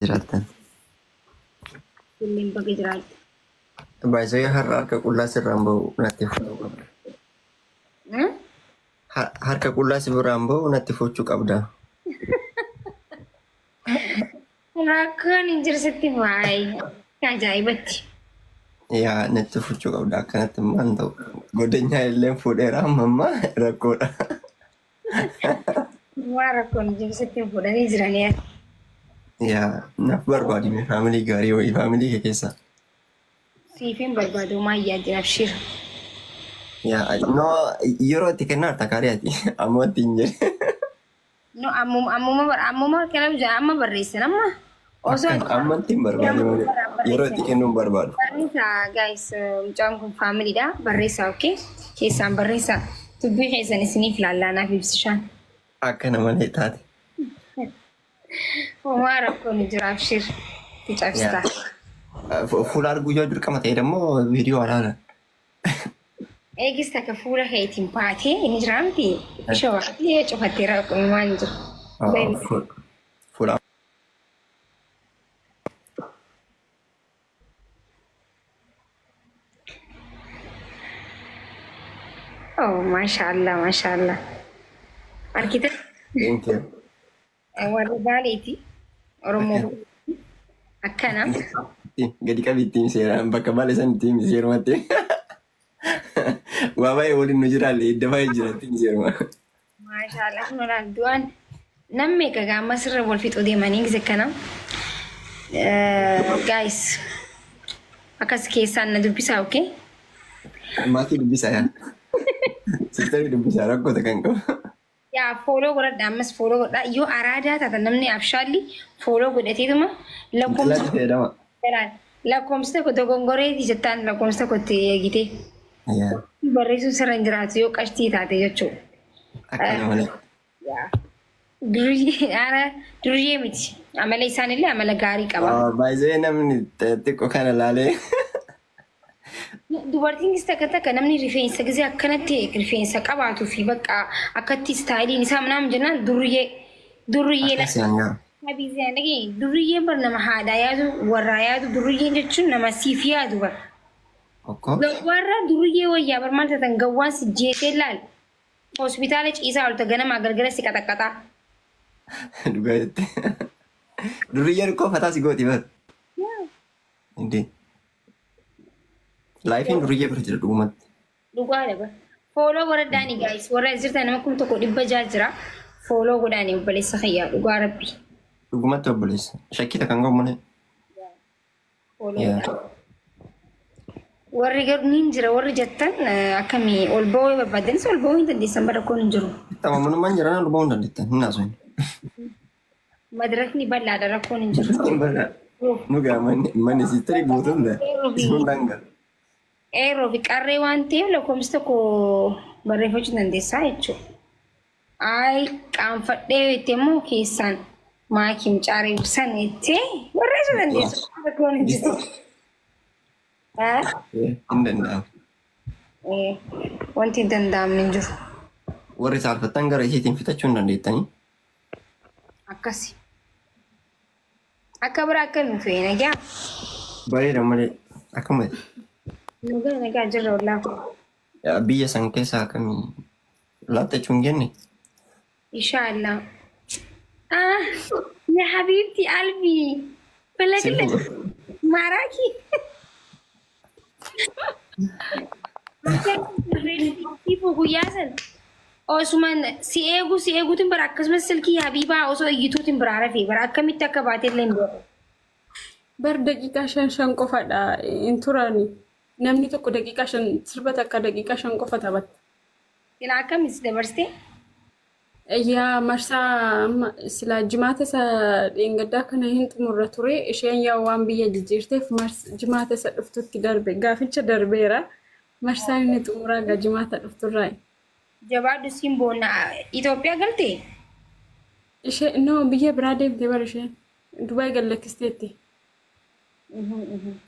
Jiraattan. Illeen baga jiraatte. Baay'isee har'a harka qullaa sirraan bahu natti fuudhuu qabda. Harka qullaa si biraan bahu natti fuuchuu qabda. Rakkoon hin jiru sitti baay'ee ajaa'ibatti. Yaa natti fuuchuu qabda akkanatti immoo hin ta'u. Godinyaa illee fuudheera amma ammaa rakkoodha. Waan rakkoon hin jiru sitti fuudhanii jiranii. Yaa naaf barbaadime faamilii gaarii wayii faamilii kee keessa. Siifin barbaadu maayyaa jira abshir. Yaa no yeroo itti kennaa harta kaarii ati ammoo itti hin jedhe. No ammuma ammuma ammuma kana amma barreessan amma osoo Amma itti hin barbaade malee yeroo itti kennuu hin barbaadu. Barreessaa guys, mucaan kun faamiliidha. Barreessaa, okay? Keessaan barreessaa. Dubbii keessan isiniif laallaanaaf ibsishaan. Akkana malee taate. Homaa rakkoon hin jiru abshir. Itti cabsitaa. Fuula arguu yoo dirqama ta'e immoo viidiyoo alaala. Eegis takka fuula keetiin baatee inni jira miti. Ishee baatee cufattee rakkoon waan hin jiru. Fuula. Oh, maashaallah, maashaallah. Argite? Thank you. Warra Baaleeti. Oromoo akkana. Gadi qabi ittiin seeraan bakka baale san ittiin seerumatti. Waa baay'ee waliin nu jiraalle hidda baay'ee jira ittiin seeruma. Maashaallah, kun olaal du'aan nam meeqa gaama sirra wal fixuu deemanii gise kana. Guys, akkas keessaan na dubbisaa, okay? Maatii dubbisaa yaa. Sistarii dubbisaa rakkoota kan qabu. Yaa follow godhadha, ammas follow godhadha. Yoo araadaa taatan namni abshaalli follow godhateetuma lakkoomsa Laatti fayyadama. Lakkoomsa tokko dogongoreeti jettaan lakkoomsa tokko itti eegite. Barreessuun sirra hin jiraatu yoo qashtii taate jechuudha. Akkana malee. Duriyyee miti. Amala isaanillee amala gaarii qaba. Baay'ee namni xiqqoo kana laalee. Dubartiin takka takka namni rifeensa gisee akkanatti rifeensa qabaatuu fi bakka akkatti istaayiliin isaa manaan jennaan duriyyee duriyyee Akkasii yaa. Duriyyeen bar nama haadhaa yaadu warraa yaadu, duriyyeen jechuun nama siif yaadu bar. Okkoo. Gawwaarra duriyyee wayyaa bar, maal taatan gawwaan si jeetee laal. Hospitaala ciisaa olta ganamaa galgala si qaxaqqaxaa. Dhugaa jette. Duriyyeen koo fataa si gooti bar. Indee. Laayifiin duriyyee bira jira dhugumatti. Dhugaadha bar. Follow godhadhaani guys, warra as jirtan nama 1600 jira. Follow godhaani obboleessa kiyyaa, dhugaa rabbi. Dhugumatti obboleessa. Shakkii takka hin qabu malee. Follow godhaa. Warri garuu ni jira warri jettan akkamii ol ba'uu barbaadanis ol ba'uu hin dandeessan, bara rakkoon hin jiru. Tamaamanummaan jiran ol ba'uu hin dandeettan. Hin haasofne. Madirakni bal'aadha, rakkoon hin jiru. Nu gaa manni siistarii guutuun da. Sun danga. Qeerroo fi qarree waan ta'eef lakkoofsa tokko barreeffachuu dandeessaa jechuudha. Ayi qaanfadhee jettee immoo keessaan maakiin caaree ibsan jettee barreessuu dandeessa. Rakkoon hin jiru. Hin danda'amu. Wanti hin danda'amne hin jiru. Warri saalfattan gara isheetiin fitachuu hin dandeettanii. Akkasi. Akka biraa akka nu fe'e nagaa. Bareeda malee akkuma Nagaa nagaa jirra wallaahi. Biyya san keessa akkamii laattachuu hin jenne. Inshaallah. Ah, ya habibti albi. Wala Maraki. Sifu guyyaa san osuman si eegu si eeguutiin bara akkasumas silkii Habiibaa osoo iyyituutiin biraa rafee bara akkamitti akka baatee illee hin beeku. Bar daqiiqaa 5 5 qofadha hin turani. Namni tokko daqiiqaa 5 sirba takka daqiiqaa 5 qofa taphatta. Silaa akkamis dabarsite? Yaa marsaa silaa jimaata isa dheengaddaa kana hin xumurra ture, isheen yaa waan biyya jijjiirteef jimaata isa dhuftutti darbe, gaaficha darbeera. Marsaan inni xumuraa gaa jimaata dhufturraa. Jabaadhu, siin boonna. Itoophiyaa galtee? Ishee no biyya biraa deemte bara, isheen Dubaay gallakkisteetti.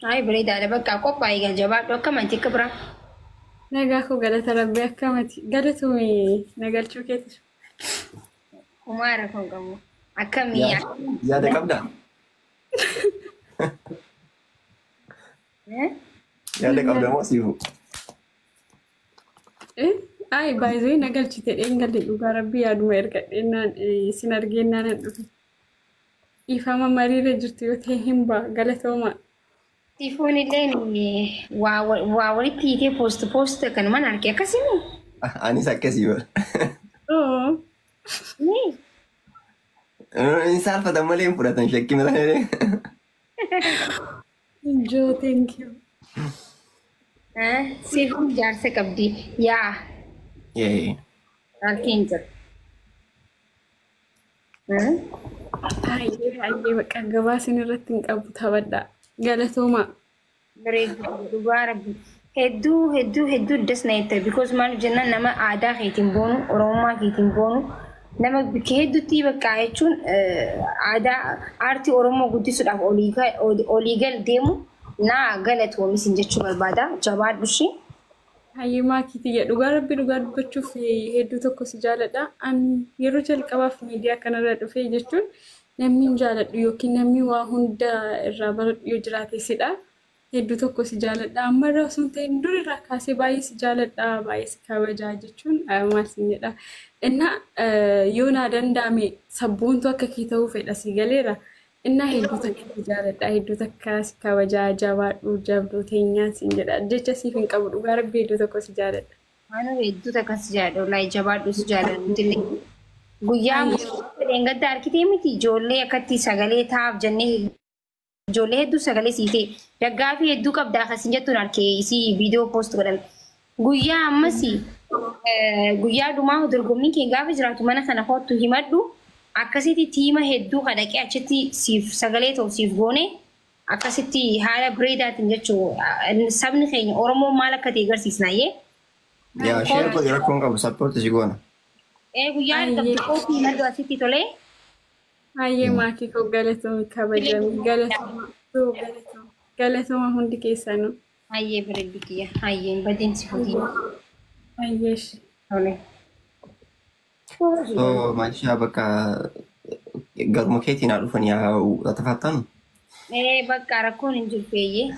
Ay, bareedaadha, bakka qophaa'e gaa, jabaadhu, akka amantii akka biraa. Nagaa koo, galata rabbii, akkamati galatumi nagalchuu keeti. Humaara kun qabu. Akkamii? Yaada qabdaa? Yaada qabda moo siifu? Ay, baay'ee na galchite dheengalle, dhugaa rabbii yaaduma ergadhennaan isin argeennaan nan dhufe. Ifama mariirra jirtu yoo ta'e hin ba'a, galatooma. Siifoon illee waa walitti hiitee post post kanumaan arge akkasii. Anis akkasii bara. Oo. Hin saalfatan malee hin fudhatan shakkii malee. Joo, thank you. Siifoon jaarsa qabdi yaa. Yee. Arkeen jira. Hayyee hayyee, bakka gabaa isin irratti hin qabu, taphadhaa. Galatooma. Bareedu, dhugaa rabbi. Hedduu hedduu hedduu das na jette, because maal jennaan, nama aadaa keetiin boonu, oromummaa keetiin boonu, nama bakka hedduutti bakka jechuun aadaa aartii Oromoo guddisuudhaaf olii gal deemu naa galatoomisin jechuu barbaada. Jabaadhu ishee. Hayyee maakii, dhugaa rabbi, dhugaa dubbachuuf hedduu tokko si jaaladha. Ani yeroo jalqabaaf miidiyaa kanarra dhufee jechuun namni hin jaaladhu yookiin namni waa hunda irraa baradhu yoo jiraate sidha. Hedduu tokko si jaaladha. Amma irraa osoo hin ta'in dur irraa kaasee baay'ee si jaaladha. Baay'ee si kabajaa jechuun maal sin jedha. Innaa yoo naa danda'ame sabboontuu akka kee ta'uu fedha, si galeera. Innaa hedduu takka si jaaladha. Hedduu takka si kabajaa, jabaadhu, jabduu teenyaa sin jedha. Jecha siif hin qabu, dhugaa rabbi hedduu tokko si jaaladha. Anuu hedduu takka si jaaladha. Wallaahi jabaadhu, si jaaladhu. Guyyaa dheengadda harkitee miti, ijoollee akkatti sagalee taa'aaf jennee ijoollee hedduu sagalee siitee daggaafii hedduu qabdaa akkasiin jettuun harkee isii viidiyoo post godhame. Guyyaa ammas guyyaa dhumaa dorgommiin kee gaafa jiraatu mana kana kottu himadhu, akkasitti tiima hedduu kadhaqee achitti siif sagalee ta'u siif goone, akkasitti haala bareedaatiin jechuu sabni keenya Oromoo maal akka ta'e agarsiisnaayyee. Yaa, share godhi, rakkoon qabu, support si goona. Ee, guyyaa argamtu kootu himadhu asitti tolee. Hayyee maakii koo, galatoomi, kabajami, galatooma, galatooma, galatooma hundi keessanuu. Hayyee bareeddu kiyya, hayyee badeen si futii. Hayyeesh. Tole. So maalishaa bakka garuma keetiin haa dhufan yaa tafattanu. Ee, bakka rakkoon hin jirtu eeyyee.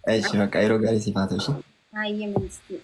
Eeshi, bakka yeroo gaarii siif haa ta'u ishee. Hayyee ministii.